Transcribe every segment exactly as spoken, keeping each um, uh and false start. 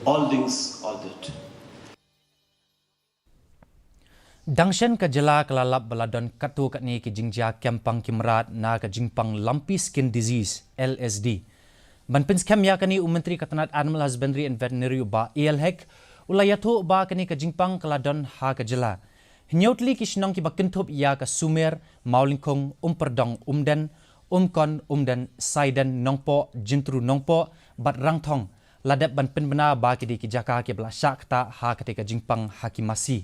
All things, all that. Dang shen ka jylla ka la lap ba la don katto katne ki jingjia kem pang ki mrad na ka jingpang lumpy skin disease, L S D. Ban pynskhem ïa kane, u Myntri ka tnat Animal Husbandry and Veterinary, u Bah A L Hek, u la ïathuh ba kane ka jingpang ka la don ha ka jylla. Hynñiew tylli ki shnong kiba kynthup ïa ka Sumer, Mawlyngkhung, Umpeldong, Umden, Umkon, Umden, Saiden, Nongpoh, Jyntru, Nongpoh bad Rangthong la dep ban pynbna ba ki dei ki jaka kiba la shah ktah ha katei ka jingpang ha ki masi.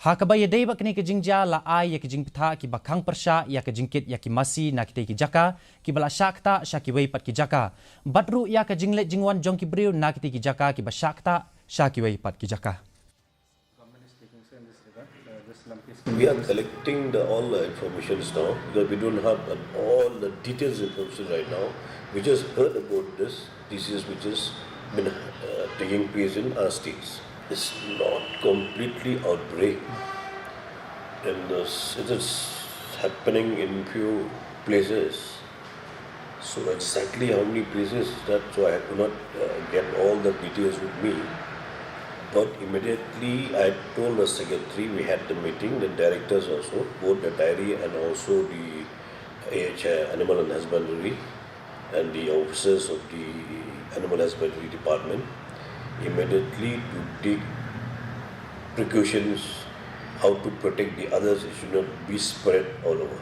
Ha kaba ïadei bad kane ka jingjia, la ai ïa ki jingbthah kiba khang pyrshah ïa ka jingkit ïa ki masi na kitei ki jaka kiba la shah ktah sha kiwei pat ki jaka, bad ruh ïa ka jingleit jingwan jong ki briew na kitei ki jaka kiba shah ktah sha kiwei pat ki jaka. We are collecting the, all the informations now because we don't have uh, all the details information right now. We just heard about this disease which has been uh, taking place in our states. It's not completely outbreak, and this, it is happening in few places. So exactly how many places is that? So I could not uh, get all the details with me. But immediately I told the secretary, we had the meeting, the directors also, both the dairy and also the A H I, Animal and Husbandry, and the officers of the Animal Husbandry Department, immediately to take precautions how to protect the others, it should not be spread all over.